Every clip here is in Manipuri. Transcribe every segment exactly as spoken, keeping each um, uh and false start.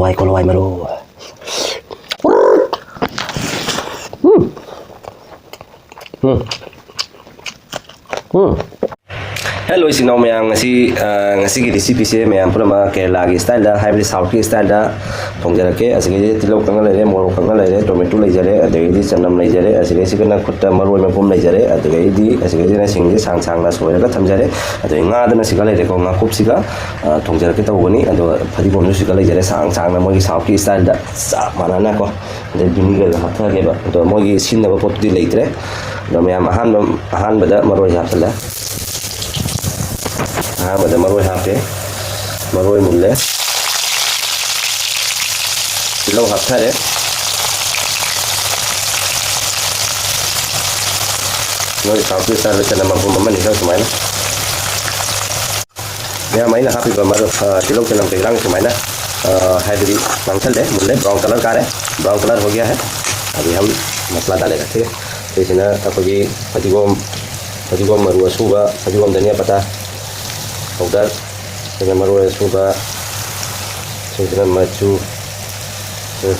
ꯍꯋꯥꯏ ꯀꯣꯂꯣ ꯍꯋꯥꯏ ꯃꯔꯨ꯫ ꯎꯝ꯫ ꯎꯝ꯫ ꯎꯝ꯫ ꯍꯦꯜꯂꯣ ꯏꯆꯤꯟ ꯏꯅꯥꯎ ꯃꯌꯥꯝ, ꯉꯁꯤ, ꯑ, ꯉꯁꯤꯒꯤ recipeꯁꯦ ꯃꯌꯥꯝ ꯄꯨꯝꯅꯃꯛ ꯀꯦꯔꯂꯥꯒꯤ styleꯗ, ꯍꯥꯏꯕꯗꯤ Southꯀꯤ styleꯗ ꯊꯣꯡꯖꯔꯛꯀꯦ꯫ ꯑꯁꯤꯒꯤꯗꯤ ꯇꯤꯜꯍꯧ ꯀꯪꯅ ꯂꯩꯔꯦ, ꯃꯣꯔꯣꯛ ꯀꯪꯅ ꯂꯩꯔꯦ, tomato ꯂꯩꯖꯔꯦ, ꯑꯗꯒꯤꯗꯤ ꯆꯅꯝ ꯂꯩꯖꯔꯦ, ꯑꯁꯤꯒꯩꯁꯤꯒꯅ ꯈꯨꯠꯇ ꯃꯔꯣꯏ ꯃꯄꯨꯝ ꯂꯩꯖꯔꯦ, ꯑꯗꯒꯤꯗꯤ ꯑꯁꯤꯒꯩꯁꯤꯅ ꯁꯤꯡꯁꯦ ꯁꯥꯡ ꯁꯥꯡꯅ ꯁꯣꯏꯔꯒ ꯊꯝꯖꯔꯦ꯫ ꯑꯗꯒꯤ ꯉꯥꯗꯅ ꯁꯤꯒ ꯂꯩꯔꯦꯀꯣ, ꯉꯥꯀꯨꯞꯁꯤꯒ, ꯑ, ꯊꯣꯡꯖꯔꯛꯀꯦ ꯇꯧꯕꯅꯤ꯫ ꯑꯗꯣ ꯐꯗꯤꯒꯣꯝꯁꯨ ꯁꯤꯒ ꯂꯩꯖꯔꯦ, ꯁꯥꯡ ꯁꯥꯡꯅ ꯃꯣꯏꯒꯤ Southꯀꯤ styleꯗ ꯆꯞ ꯃꯥꯟꯅꯅꯀꯣ꯫ ꯑꯗꯩ vinegarꯒ ꯍꯥꯞꯊꯒꯦꯕ꯫ ꯑꯗꯣ ꯃꯣꯏꯒꯤ ꯁꯤꯖꯤꯟꯅꯕ ꯄꯣꯠꯇꯨꯗꯤ ꯂꯩꯇ꯭ꯔꯦ꯫ ꯑꯗꯣ ꯃꯌꯥꯝ ꯑꯍꯥꯟꯕ, ꯑꯍꯥꯟꯕꯗ ꯃꯔꯣꯏ ꯍꯥꯞꯆꯤꯜꯂꯦ꯫ ꯑꯍꯥꯟꯕꯗ ꯃꯔꯣꯏ ꯍꯥꯞꯄꯦ꯫ ꯃꯔꯣꯏ ꯃꯨꯜꯂꯦ꯫ ꯇꯤꯜꯍꯧ ꯍꯥꯞꯊꯔꯦ꯫ ꯃꯔꯣꯏ ꯊꯥꯎꯁꯤ ꯆꯥꯗ ꯆꯅꯝ ꯃꯄꯨꯝ ꯑꯃꯅꯤ ꯈꯔ ꯁꯨꯃꯥꯏꯅ꯫ ꯃꯌꯥꯝ ꯑꯩꯅ ꯍꯥꯞꯄꯤꯕ ꯃꯔꯨꯞ, ꯑ, ꯇꯤꯜꯍꯧ ꯆꯅꯝ ꯀꯩꯀꯥꯡ ꯁꯨꯃꯥꯏꯅ, ꯑ, ꯍꯥꯏꯕꯗꯤ ꯉꯥꯡꯁꯜꯂꯦ, ꯃꯨꯜꯂꯦ, brown colour ꯀꯥꯔꯦ꯫ Brown colour ꯍꯣ ꯒꯌꯥ ꯍꯦ, brown colour ꯃꯁꯂꯥ ꯗꯥꯂꯦꯒꯥ, ꯊꯤꯛ ꯍꯦ꯫ ꯁꯤꯁꯤꯅ ꯑꯩꯈꯣꯏꯒꯤ ꯐꯗꯤꯒꯣꯝ, ꯐꯗꯤꯒꯣꯝ ꯃꯔꯨ ꯑꯁꯨꯕ, ꯐꯗꯤꯒꯣꯝ ꯙꯅꯤꯌꯥ ꯄꯇꯥ powder, ꯁꯤꯅ ꯃꯔꯣꯏ ꯑꯁꯨꯕ, ꯁꯤꯁꯤꯅ ꯃꯆꯨ, ꯎꯝ,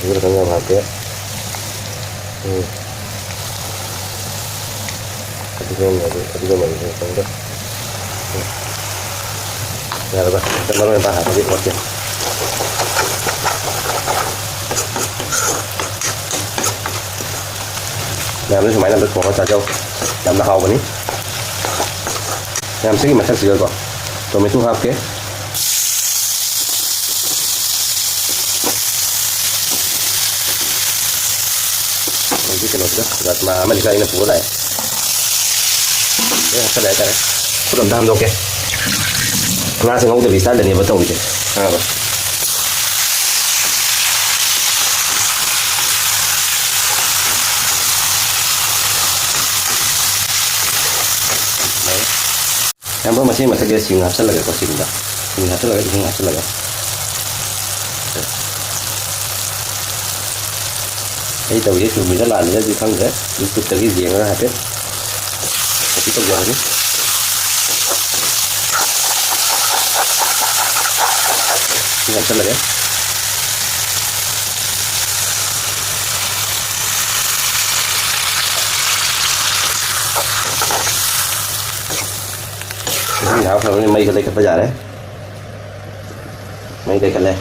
ꯁꯤꯁꯤꯅ ꯈꯪꯒꯥꯝ ꯍꯥꯞꯀꯦ꯫ ꯎꯝ꯫ ꯐꯗꯤꯒꯣꯝ ꯑꯗꯨ, ꯐꯗꯤꯒꯣꯝ ꯑꯗꯨ ꯈꯪꯗꯦ꯫ ꯎꯝ꯫ ꯌꯥꯔꯕ? ꯑꯝꯇ ꯃꯔꯣꯏ ꯃꯄꯥꯡ ꯍꯥꯞꯄꯗꯤ ꯑꯣꯀꯦ꯫ ꯃꯌꯥꯝꯁꯨ ꯁꯨꯃꯥꯏꯅ ꯑꯝꯇ ꯊꯣꯡꯉꯒ ꯆꯥꯖꯧ꯫ ꯌꯥꯝꯅ ꯍꯥꯎꯕꯅꯤ꯫ ꯃꯌꯥꯝ ꯁꯤꯒꯤ ꯃꯊꯛꯁꯤꯗꯀꯣ tomato ꯍꯥꯞꯀꯦ꯫ ꯍꯧꯖꯤꯛ ꯀꯩꯅꯣꯁꯤꯗ ꯔꯥꯖꯃꯥ ꯑꯃꯅꯤꯒ ꯑꯩꯅ ꯄꯨꯔ ꯂꯥꯛꯑꯦ꯫ ꯂꯣꯏ ꯍꯥꯞꯆꯜꯂꯦ ꯍꯥꯏꯇꯥꯔꯦ꯫ ꯈꯨꯠ ꯑꯝꯇ ꯍꯥꯝꯗꯣꯛꯀꯦ꯫ ꯉꯥꯁꯦ ꯉꯧꯗꯕꯤ styleꯗꯅꯦꯕ ꯇꯧꯔꯤꯁꯦ꯫ ꯈꯪꯉꯕ? ꯏꯌꯥꯝꯕ, ꯃꯁꯤ ꯃꯊꯛꯁꯤꯗ ꯁꯤꯡ ꯍꯥꯞꯆꯜꯂꯒꯦꯀꯣ, ꯁꯤꯡꯗ꯫ ꯁꯤꯡ ꯍꯥꯞꯆꯜꯂꯒ, ꯏꯁꯤꯡ ꯍꯥꯞꯆꯜꯂꯒ꯫ ꯑꯩ ꯇꯧꯔꯤꯁꯦ ꯆꯨꯝꯃꯤꯔ ꯂꯥꯜꯂꯤꯔꯗꯤ ꯈꯪꯗ꯭ꯔꯦ꯫ YouTube-ꯇꯒꯤ ꯌꯦꯡꯉꯒ ꯍꯥꯏꯐꯦꯠ copy ꯇꯧꯖꯕꯅꯤ꯫ ꯁꯤ ꯍꯥꯞꯆꯜꯂꯒꯦ꯫ ꯏꯁꯤꯡ ꯍꯥꯞꯈ꯭ꯔꯕꯅꯤꯅ ꯃꯩꯁꯦ ꯂꯩꯈꯠꯄ ꯌꯥꯔꯦ꯫ ꯃꯩ ꯂꯩꯈꯠꯂꯦ꯫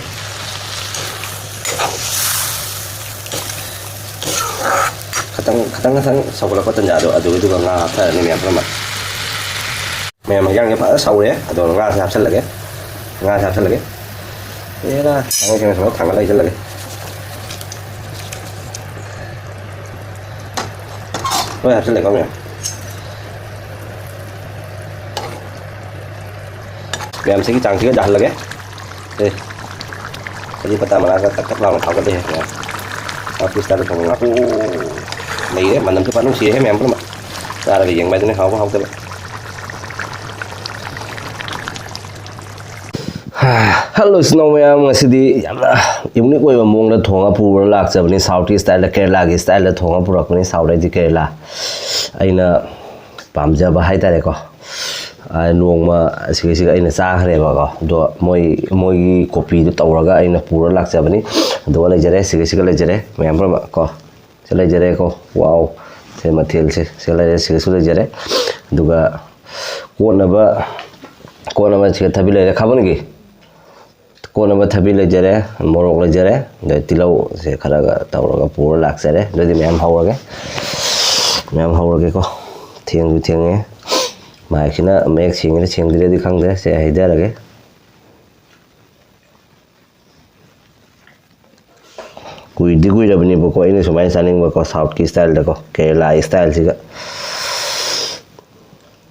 ꯈꯇꯪ ꯈꯇꯪ ꯈꯇꯪ ꯁꯧꯒꯠꯂꯛꯄ ꯇꯟꯖꯥꯗꯣ ꯑꯗꯨꯒꯤꯗꯨꯒ ꯉꯥ ꯍꯥꯞꯊꯔꯅꯤ ꯃꯌꯥꯝ ꯄꯨꯝꯅꯃꯛ꯫ ꯃꯌꯥꯝ ꯍꯤꯟꯖꯥꯡꯁꯦ ꯐꯖꯅ ꯁꯧꯔꯦ꯫ ꯑꯗꯣ ꯉꯥꯁꯦ ꯍꯥꯞꯆꯜꯂꯒꯦ꯫ ꯉꯥꯁꯦ ꯍꯥꯞꯆꯜꯂꯒꯦ꯫ ꯑꯦꯔꯥ, ꯊꯥꯡꯒꯠꯂ ꯍꯩꯖꯜꯂꯒꯦ꯫ ꯂꯣꯏ ꯍꯥꯞꯆꯜꯂꯦꯀꯣ ꯃꯌꯥꯝ꯫ ꯃꯌꯥꯝꯁꯤꯒꯤ ꯆꯥꯡꯁꯤꯒ ꯌꯥꯍꯜꯂꯒꯦ꯫ ꯑꯦ, ꯀꯔꯤ ꯄꯇꯥ ꯃꯅꯥꯒ ꯇꯛ ꯇꯛ ꯂꯥꯎꯅ ꯊꯥꯎꯒꯠꯂꯦ꯫ ꯃꯌꯥꯝ, ꯆꯥꯛ ꯄꯤꯁ ꯇꯥꯗ ꯊꯣꯡꯕ ꯉꯥꯄꯨ ꯂꯩꯔꯦ꯫ ꯃꯅꯝꯁꯨ ꯐꯖꯅ ꯅꯨꯡꯁꯤꯔꯦ ꯃꯌꯥꯝ ꯄꯨꯝꯅꯃꯛ꯫ ꯆꯥꯔꯒ ꯌꯦꯡꯕ ꯍꯥꯏꯗꯨꯅꯤ ꯍꯥꯎꯕ ꯍꯥꯎꯇꯕ꯫ ꯍꯜꯂꯣ ꯏꯆꯤꯟ ꯏꯅꯥꯎ ꯃꯌꯥꯝ, ꯉꯁꯤꯗꯤ ꯌꯥꯝꯅ ꯌꯨꯅꯤꯛ ꯑꯣꯏꯕ ꯃꯑꯣꯡꯗ ꯊꯣꯡꯉ ꯄꯨꯔ ꯂꯥꯛꯆꯕꯅꯤ꯫ ꯁꯥꯎꯠꯀꯤ ꯁ꯭ꯇꯥꯏꯜꯗ, ꯀꯦꯔꯂꯥꯒꯤ ꯁ꯭ꯇꯥꯏꯜꯗ ꯊꯣꯡꯉ ꯄꯨꯔꯛꯄꯅꯤ꯫ ꯁꯥꯎꯠ ꯍꯥꯏꯗꯤ ꯀꯦꯔꯂꯥ꯫ ꯑꯩꯅ ꯄꯥꯝꯖꯕ ꯍꯥꯏꯇꯥꯔꯦꯀꯣ꯫ ꯑ, ꯅꯣꯡꯃ ꯁꯤꯒꯩꯁꯤꯒ ꯑꯩꯅ ꯆꯥꯈ꯭ꯔꯦꯕꯀꯣ꯫ ꯑꯗꯣ ꯃꯣꯏ, ꯃꯣꯏꯒꯤ ꯀꯣꯄꯤꯗꯣ ꯇꯧꯔꯒ ꯑꯩꯅ ꯄꯨꯔ ꯂꯥꯛꯆꯕꯅꯤ꯫ ꯑꯗꯨꯒ ꯂꯩꯖꯔꯦ, ꯁꯤꯒꯩꯁꯤꯒ ꯂꯩꯖꯔꯦ ꯃꯌꯥꯝ ꯄꯨꯝꯅꯃꯛ ꯀꯣ꯫ ꯁꯤ ꯂꯩꯖꯔꯦꯀꯣ꯫ ꯋꯥꯎ! ꯁꯦ ꯃꯊꯦꯜꯁꯦ ꯁꯤ ꯂꯩꯔꯦ, ꯁꯤꯒꯁꯨ ꯂꯩꯖꯔꯦ꯫ ꯑꯗꯨꯒ ꯀꯣꯠꯅꯕ, ꯀꯣꯠꯅꯕ ꯁꯤꯒ ꯊꯕꯤ ꯂꯩꯔꯦ, ꯈꯥꯕꯟꯒꯤ ꯀꯣꯠꯅꯕ ꯊꯕꯤ ꯂꯩꯖꯔꯦ, ꯃꯣꯔꯣꯛ ꯂꯩꯖꯔꯦ, ꯑꯗꯩ ꯇꯤꯜꯍꯧꯁꯦ ꯈꯔꯒ ꯇꯧꯔꯒ ꯄꯨꯔ ꯂꯥꯛꯆꯔꯦ꯫ ꯑꯗꯨꯗꯤ ꯃꯌꯥꯝ ꯍꯧꯔꯒꯦ, ꯃꯌꯥꯝ ꯍꯧꯔꯒꯦꯀꯣ꯫ ꯊꯦꯡꯁꯨ ꯊꯦꯡꯉꯦ꯫ ꯃꯥꯏꯛꯁꯤꯅ ꯃꯌꯦꯛ ꯁꯦꯡꯉꯤꯔ ꯁꯦꯡꯗ꯭ꯔꯤꯔꯗꯤ ꯈꯪꯗ꯭ꯔꯦ꯫ ꯁꯦ ꯍꯩꯊꯔꯒꯦ꯫ ꯀꯨꯏꯗꯤ ꯀꯨꯏꯔꯕꯅꯦꯕꯀꯣ ꯑꯩꯅ ꯁꯨꯃꯥꯏꯅ ꯆꯥꯅꯤꯡꯕꯀꯣ, ꯁꯥꯎꯠꯀꯤ ꯁ꯭ꯇꯥꯏꯜꯗꯀꯣ, ꯀꯦꯔꯂꯥꯒꯤ ꯁ꯭ꯇꯥꯏꯜꯁꯤꯒ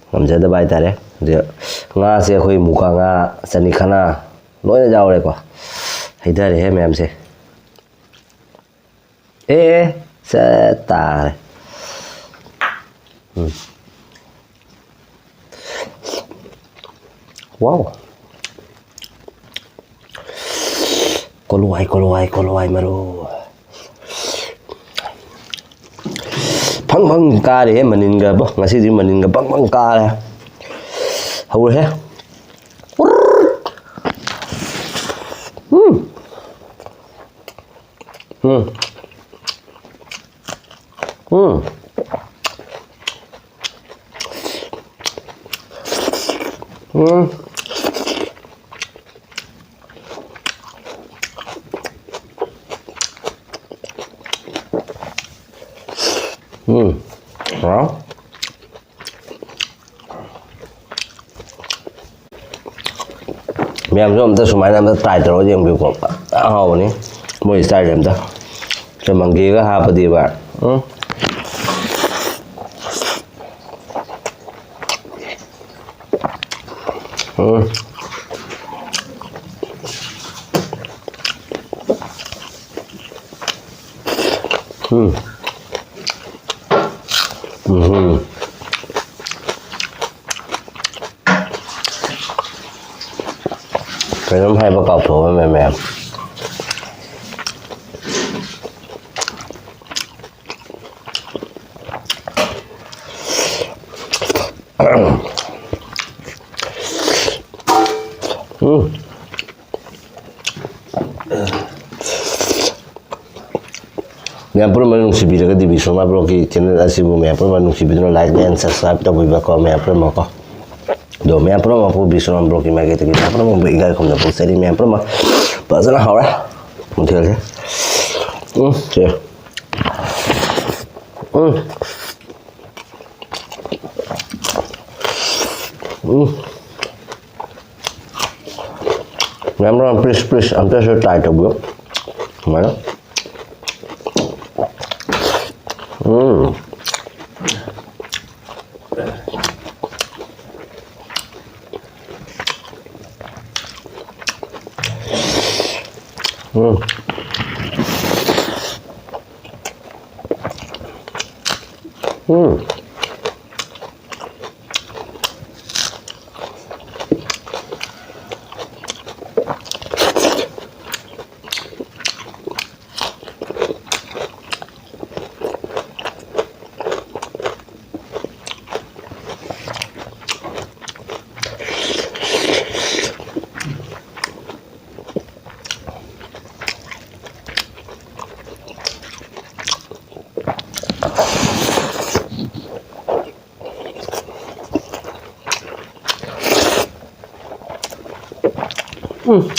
ꯉꯝꯖꯗꯕ ꯍꯥꯏꯇꯥꯔꯦ꯫ ꯑꯗꯨ ꯉꯥꯁꯦ ꯑꯩꯈꯣꯏ ꯃꯨꯀꯥ ꯉꯥ, ꯆꯅꯤꯈꯅꯥ ꯂꯣꯏꯅ ꯌꯥꯎꯔꯦꯀꯣ꯫ ꯍꯩꯊꯔꯦꯍꯦ ꯃꯌꯥꯝꯁꯦ꯫ ꯑꯦ, ꯁꯦ ꯇꯥꯔꯦ꯫ ꯎꯝ꯫ ꯋꯥꯎ꯫ ꯀꯣꯂꯨꯋꯥꯏ, ꯀꯣꯂꯨꯋꯥꯏ, ꯀꯣꯂꯨꯋꯥꯏ ꯃꯔꯨ꯫ ꯐꯪ ꯐꯪ ꯀꯥꯔꯦꯍꯦ ꯃꯅꯤꯟꯒꯕꯣ꯫ ꯉꯁꯤꯗꯤ ꯃꯅꯤꯟꯒ ꯐꯪ ꯐꯪ ꯀꯥꯔꯦ꯫ ꯍꯧꯔꯦꯍꯦ꯫ ꯎꯔ꯭ꯔ꯫ ꯎꯝ. ꯎꯝ. ꯎꯝ. ꯎꯝ. ꯍꯥꯎ꯫ ꯃꯌꯥꯝꯁꯨ ꯑꯝꯇ ꯁꯨꯃꯥꯏꯅ ꯑꯝꯇ try ꯇꯧꯔꯒ ꯌꯦꯡꯕꯤꯌꯨꯀꯣ꯫ ꯐꯖꯅ ꯍꯥꯎꯕꯅꯤ ꯃꯣꯏ style ꯁꯦ꯫ ꯑꯝꯇ ꯁꯦ ꯃꯪꯒꯦꯒ ꯍꯥꯞꯄꯗꯤꯕ꯫ ꯎꯝ꯫ ꯎꯝ꯫ ꯎꯝ꯫ ꯎꯝ꯫ ꯀꯩꯅꯣꯝ ꯍꯥꯏꯕ ꯀꯥꯎꯊꯣꯛꯑꯝꯃꯦ ꯃꯌꯥꯝ꯫ ꯎꯝ꯫ ꯃꯌꯥꯝ ꯄꯨꯝꯅꯃꯛ ꯅꯨꯡꯁꯤꯕꯤꯔꯒꯗꯤ ꯕꯤꯁ꯭ꯋꯥꯃꯥ vlog ꯀꯤ channel ꯑꯁꯤꯕꯨ ꯃꯌꯥꯝ ꯄꯨꯝꯅꯃꯛ ꯅꯨꯡꯁꯤꯕꯤꯗꯨꯅ like and subscribe ꯇꯧꯕꯤꯕꯀꯣ ꯃꯌꯥꯝ ꯄꯨꯝꯅꯃꯛꯀꯣ꯫ ꯑꯗꯣ ꯃꯌꯥꯝ ꯄꯨꯝꯅꯃꯛꯄꯨ ꯕꯤꯁ꯭ꯋꯥꯃꯥ vlog ꯀꯤ ꯃꯥꯏꯀꯩꯗꯒꯤ ꯃꯌꯥꯝ ꯄꯨꯝꯅꯃꯛꯄꯨ ꯏꯀꯥꯏ ꯈꯨꯝꯅꯕ ꯐꯣꯡꯖꯔꯤ꯫ ꯃꯌꯥꯝ ꯄꯨꯝꯅꯃꯛ ꯐꯖꯅ ꯍꯥꯎꯔꯦ ꯃꯊꯦꯜꯁꯦ꯫ ꯎꯝ, ꯁꯦ꯫ ꯎꯝ꯫ ꯎꯝ꯫ ꯃꯌꯥꯝ ꯄꯨꯝꯅꯃꯛ please, please ꯑꯝꯇꯁꯨ try ꯇꯧꯕꯤꯌꯨ꯫ ꯁꯨꯃꯥꯏꯅ꯫ ꯎꯝ꯫ ꯎꯝ꯫ ꯎꯝ꯫ ꯎꯝ꯫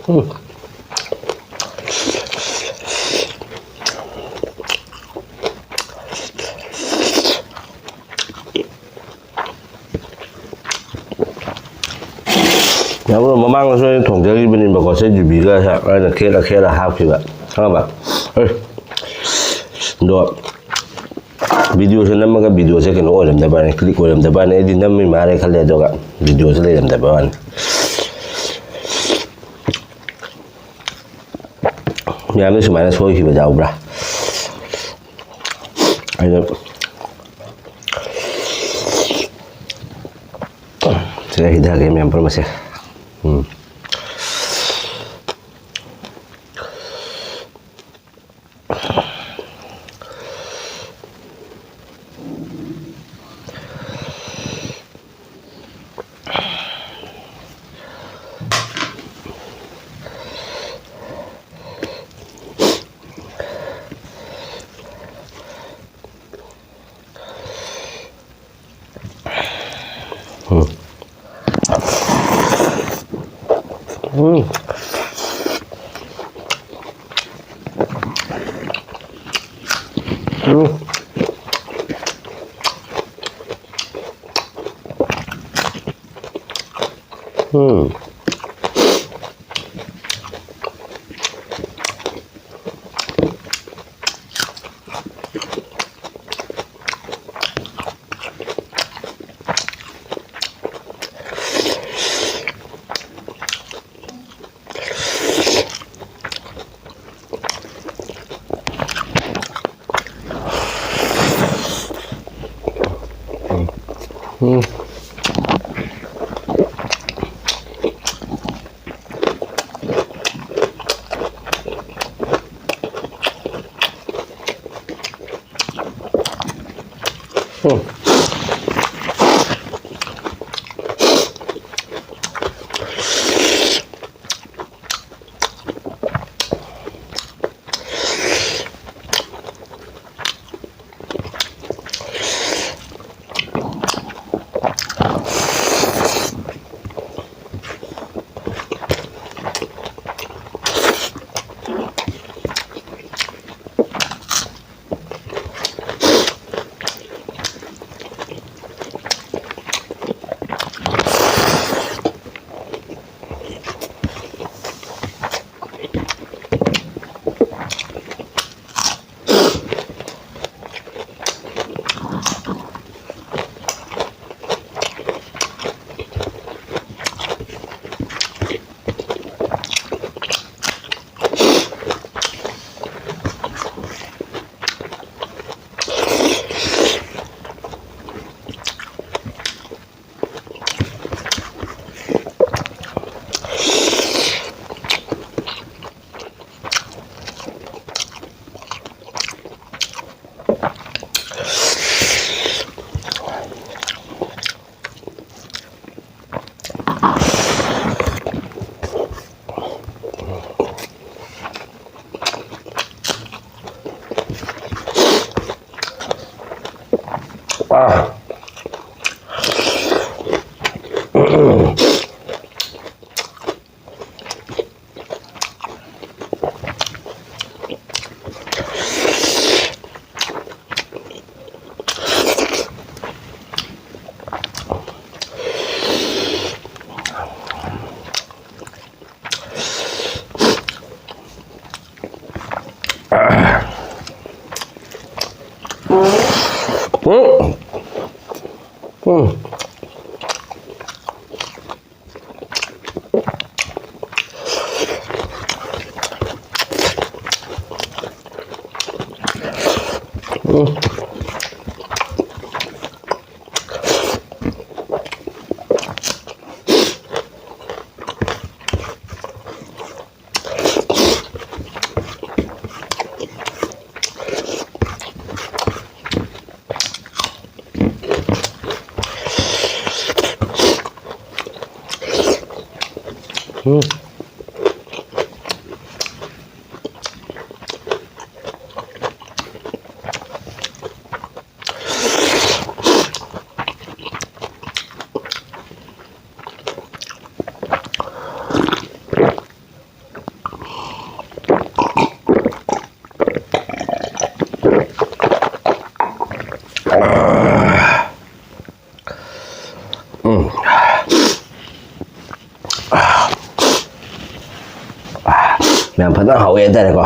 ꯎꯝ꯫ ꯌꯥꯝꯅ ꯃꯃꯥꯡꯗꯁꯨ ꯑꯩꯅ ꯊꯣꯡꯖꯈꯤꯕꯅꯦꯕꯀꯣ, ꯁꯤ ꯌꯨꯕꯤꯒ ꯑꯩꯅ ꯈꯦꯠꯂ ꯈꯦꯠꯂ ꯍꯥꯞꯈꯤꯕ, ꯈꯪꯉꯕ? ꯑꯦ, ꯑꯗꯣ ꯚꯤꯗꯤꯑꯣꯁꯦ ꯅꯝꯃꯒ ꯚꯤꯗꯤꯑꯣꯁꯦ ꯀꯩꯅꯣ ꯑꯣꯏꯔꯝꯗꯕꯅꯤ, ꯀ꯭ꯂꯤꯛ ꯑꯣꯏꯔꯝꯗꯕꯅꯤ꯫ ꯑꯩꯗꯤ ꯅꯝꯃꯤ ꯃꯥꯜꯂꯦ ꯈꯜꯂꯦ, ꯑꯗꯨꯒ ꯚꯤꯗꯤꯑꯣꯁꯦ ꯂꯩꯔꯝꯗꯕ ꯋꯥꯅꯤ꯫ ꯃꯌꯥꯝꯅ ꯁꯨꯃꯥꯏꯅ ꯁꯣꯏꯈꯤꯕ ꯌꯥꯎꯕ꯭ꯔꯥ? ꯑꯩꯅ ꯁꯤꯗ ꯍꯩꯊꯔꯒꯦ ꯃꯌꯥꯝ ꯄꯨꯝꯅꯃꯛꯁꯦ꯫ ꯎꯝ꯫ ꯎꯝ꯫ ꯎꯝ꯫ ꯎꯝ꯫ ꯎꯝ꯫ ꯎꯝ꯫ ꯎꯝ꯫ ꯑꯥ꯫ ꯎꯝ꯫ ꯎꯝ꯫ ꯎꯝ꯫ ꯎꯝ꯫ ꯎꯝ꯫ ꯃꯌꯥꯝ, ꯐꯖꯅ ꯍꯥꯎꯋꯦ ꯍꯥꯏꯇꯥꯔꯦꯀꯣ꯫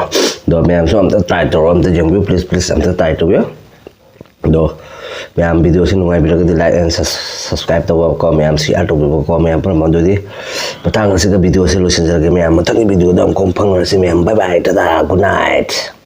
ꯑꯗꯣ ꯃꯌꯥꯝꯁꯨ ꯑꯝꯇ try ꯇꯧꯔꯣ, ꯑꯝꯇ ꯌꯦꯡꯕꯤꯌꯨ, please, please, ꯑꯝꯇ try ꯇꯧꯕꯤꯌꯨ꯫ ꯑꯗꯣ ꯃꯌꯥꯝ, videoꯁꯤ ꯅꯨꯡꯉꯥꯏꯕꯤꯔꯒꯗꯤ like and sus-, subscribe ꯇꯧꯕꯀꯣ, ꯃꯌꯥꯝ share ꯇꯧꯕꯤꯕꯀꯣ, ꯃꯌꯥꯝ ꯄꯨꯝꯅꯃꯛ꯫ ꯑꯗꯨꯗꯤ ꯃꯇꯥꯡ ꯑꯁꯤꯗ videoꯁꯤ ꯂꯣꯏꯁꯤꯟꯖꯔꯒꯦ ꯃꯌꯥꯝ, ꯃꯊꯪꯒꯤ videoꯗ ꯑꯃꯨꯛ ꯐꯪꯉꯔꯁꯤ ꯃꯌꯥꯝ, bye bye, Tata, good night꯫